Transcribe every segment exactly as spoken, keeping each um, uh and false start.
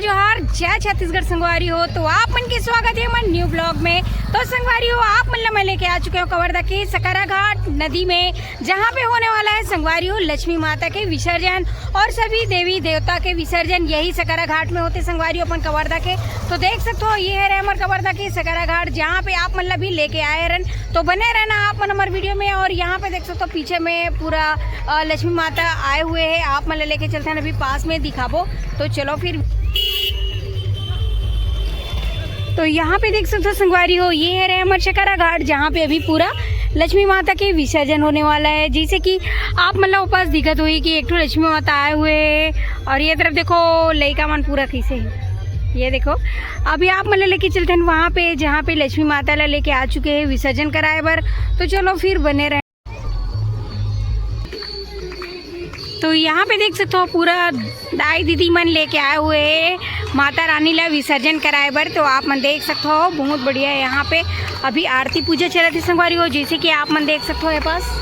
जोहार, जय छत्तीसगढ़ संगवारी हो। तो आप मन के स्वागत है हमर न्यू ब्लॉग में। तो संगवारी हो, आप मन ला मैं लेके आ चुके हो कवर्धा के सकरा घाट नदी में, जहाँ पे होने वाला है संगवारी हो लक्ष्मी माता के विसर्जन और सभी देवी देवता के विसर्जन यही सकरा घाट में होते संगवारी हो अपन कवर्धा के। तो देख सकते हो, ये है हमर कवर्धा के सकरा घाट, जहाँ पे आप मन ला भी लेके आए रहन। तो बने रहना आप मन हमर वीडियो में। और यहाँ पे देख सकते हो, पीछे में पूरा अ, लक्ष्मी माता आए हुए हैं, आप मन ला लेके चलते हैं, अभी पास में दिखाबो। तो चलो फिर। तो यहाँ पे देख सकते हो संगवारी हो, ये है हमर सकरा घाट, जहाँ पे अभी पूरा लक्ष्मी माता के विसर्जन होने वाला है। जैसे कि आप मन ला पास दिखत होही कि एक ठो लक्ष्मी माता आए हुए हैं, और ये तरफ देखो लइका मन पूरा कैसे है। ये देखो, अभी आप मन ला लेके चलते हैं वहाँ पे, जहाँ पे लक्ष्मी माता ला लेके आ चुके हैं विसर्जन कराए बर। तो चलो फिर बने रहे। तो यहाँ पे देख सकते हो, पूरा दाई दीदी मन लेके आए हुए हैं माता रानी ला विसर्जन कराए बर। तो आप मन देख सकते हो, बहुत बढ़िया है। यहाँ पे अभी आरती पूजा चलत है संगवारी हो, जैसे कि आप मन देख सकते हो ये पास।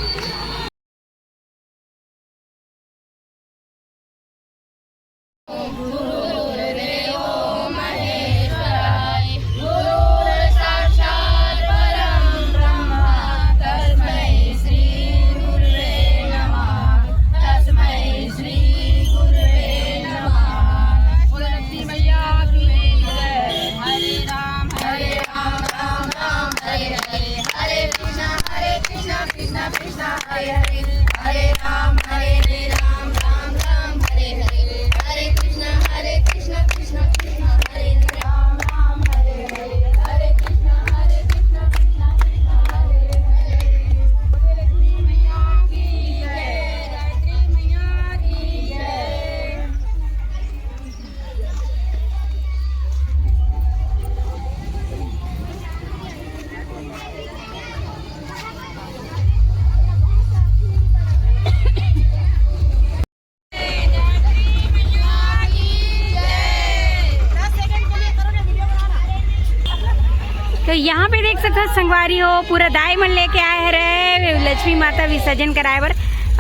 तो यहाँ पे देख सकते हो संगवारी हो, पूरा दाई मन लेके आए हरे लक्ष्मी माता विसर्जन कराए बर,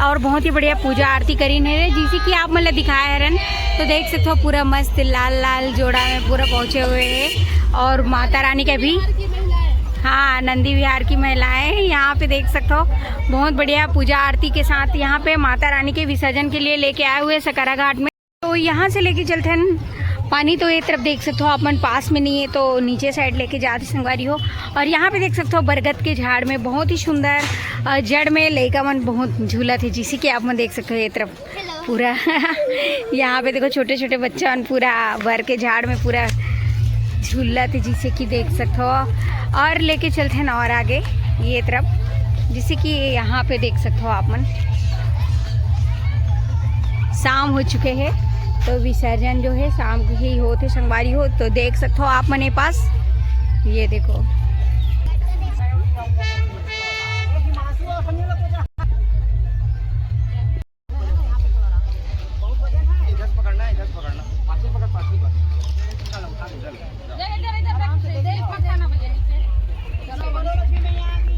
और बहुत ही बढ़िया पूजा आरती करीन है, जैसे कि आप मन ला दिखाए हरन। तो देख सकते हो पूरा मस्त लाल लाल जोड़ा में पूरा पहुँचे हुए हैं, और माता रानी के भी, हाँ, नंदी विहार की महिलाएं यहाँ पे देख सकते हो, बहुत बढ़िया पूजा आरती के साथ यहाँ पे माता रानी के विसर्जन के लिए लेके आए हुए हैं सकरा घाट में। तो यहाँ से लेके चलते हैं पानी। तो ये तरफ देख सकते हो आप मन, पास में नहीं है तो नीचे साइड लेके जाते संगवारी हो। और यहाँ पे देख सकते हो बरगद के झाड़ में बहुत ही सुंदर, अ, जड़ में लइका मन बहुत झूलत है, जैसे कि आप मन देख सकते हो ये तरफ पूरा। यहाँ पे देखो छोटे छोटे बच्चा मन पूरा बर के झाड़ में पूरा झूलत है, जैसे कि देख सकते हो। और लेके चलते हैं और आगे ये तरफ, जैसे कि यहाँ पे देख सकते हो आप मन, शाम हो चुके हैं, तो विसर्जन जो है शाम के ही होते संगवारी हो। तो देख सकते हो आप मन ये पास, ये देखो।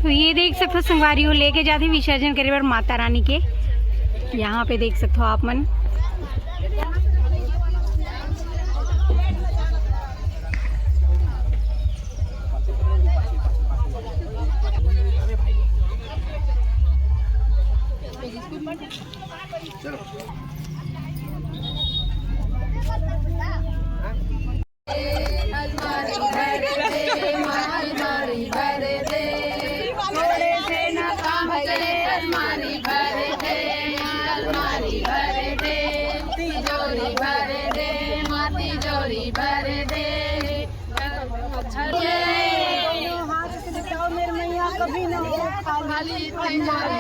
तो ये देख सकते हो संगवारी हो, लेके जाते विसर्जन करे बर माता रानी के। यहाँ पे देख सकते हो आप मन।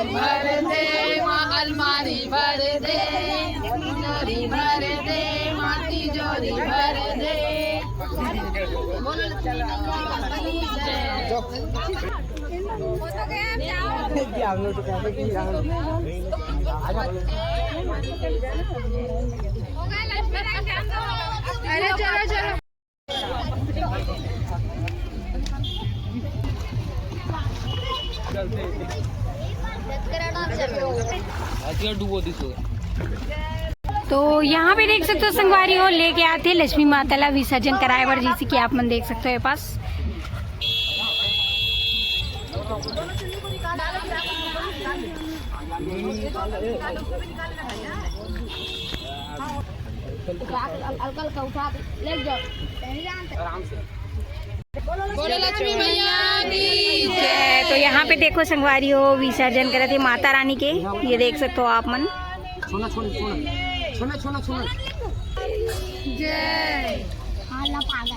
भर दे, माँ अलमारी भर दे, तिजोरी भर दे, माँ तिजोरी भर दे। बोलो लक्ष्मी मैया की जय। अरे चलो चलो। आज का डुबो दिसो। तो यहाँ पे देख सकते हो संगवारी हो, लेके आते लक्ष्मी माता ला विसर्जन कराए बर, जैसे कि आप मन देख सकते हो ये पास। हल्का हल्का उठा के ले जाओ। बोलो लक्ष्मी मैया की जय। तो यहाँ पे देखो संगवारी हो, विसर्जन करत हे माता रानी के, ये देख सकते हो आप मन। छोना, छोना, छोना, छोना, छोना, छोना। जय। हाँ, ला पागल।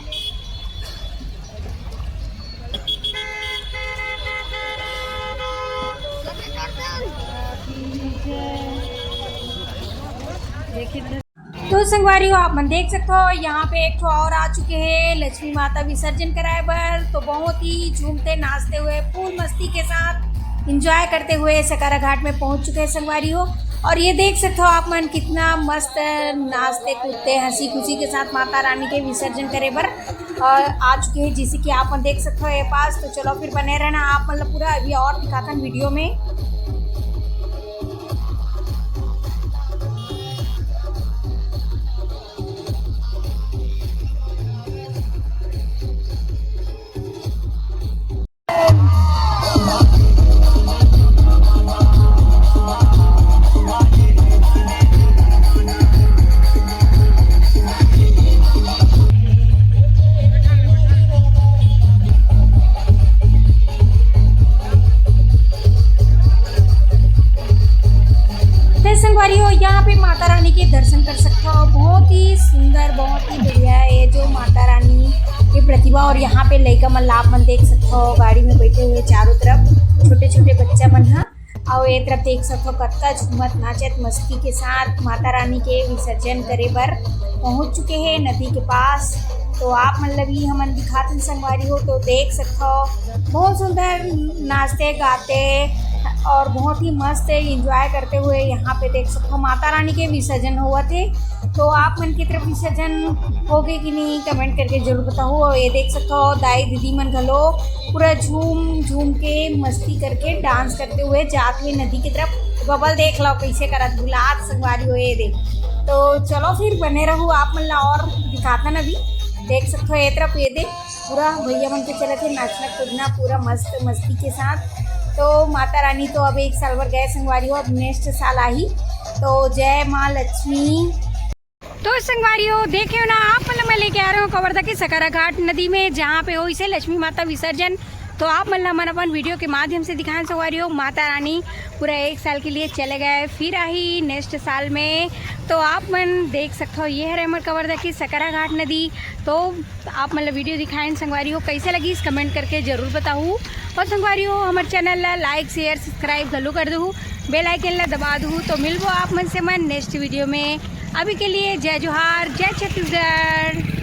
तो संगवारी हो, आप मन देख सकते हो, यहाँ पे एक ठो और आ चुके हैं लक्ष्मी माता विसर्जन कराए बर। तो बहुत ही झूमते नाचते हुए फुल मस्ती के साथ एंजॉय करते हुए सकरा घाट में पहुँच चुके हैं संगवारी हो। और ये देख सकते हो आप मन, कितना मस्त नाचते कूदते हंसी खुशी के साथ माता रानी के विसर्जन करे बर और आ चुके हैं, जैसे कि आप मन देख सकते हो ये पास। तो चलो फिर बने रहना आप मन ला पूरा, अभी और दिखाथन वीडियो में। तो संगवारी हो, यहाँ पे माता रानी के दर्शन कर सकते हो। बहुत ही सुंदर, बहुत ही बढ़िया है जो माता रानी की प्रतिमा। और यहाँ पे लइका मन ला आप मन देख सकते हो, गाड़ी में बैठे हुए चारों तरफ छोटे छोटे बच्चा मन ह। और ये तरफ देख सकते हो, कतका झूमत नाचत मस्ती के साथ माता रानी के विसर्जन करे बर पहुँच चुके हैं नदी के पास। तो आप मन ला भी हमन दिखाथन संगवारी हो, तो देख सकते हो, बहुत सुंदर नाचते गाते और बहुत ही मस्त एंजॉय करते हुए यहाँ पे देख सकते हो माता रानी के विसर्जन होवत हे। तो आप मन की तरफ विसर्जन होगे कि नहीं, कमेंट करके जरूर बताओ। और ये देख सकते हो, दाई दीदी मन घलो पूरा झूम झूम के मस्ती करके डांस करते हुए जात हुए नदी की तरफ। बबल देख लो कैसे करत, बुलात संगवारी हो, ये देख। तो चलो फिर बने रहू, आप मन ला और दिखाथन अभी। देख सकते हो ये तरफ, ये देख पूरा भैया मन के चलत हे नाचना कूदना पूरा मस्त मस्ती के साथ। तो माता रानी तो अब एक साल बर गए संगवारी हो, अब नेक्स्ट साल आही। तो जय माँ लक्ष्मी। तो संगवारी हो, देखे हो ना, आप मन ला मैं लेके आ रहे हूँ कवर्धा के सकरा घाट नदी में, जहाँ पे होइस हे लक्ष्मी माता विसर्जन। तो आप मन ला हमन अपन वीडियो के माध्यम से दिखाएं संगवारी हो, माता रानी पूरा एक साल के लिए चले गए, फिर आही नेक्स्ट साल में। तो आप मन देख सकते हो, ये हरे हमर कवर्धा की सकरा घाट नदी। तो आप मन ला वीडियो दिखाएं संगवारी हो, कैसे लगिस कमेंट करके जरूर बताहू। और संगवारी हो, हमर चैनल ला लाइक शेयर सब्सक्राइब घलो कर दहू, बेल आइकन ला दबा दहू। तो मिलबो आप मन से मैं नेक्स्ट वीडियो में। अभी के लिए जय जोहार, जय छत्तीसगढ़।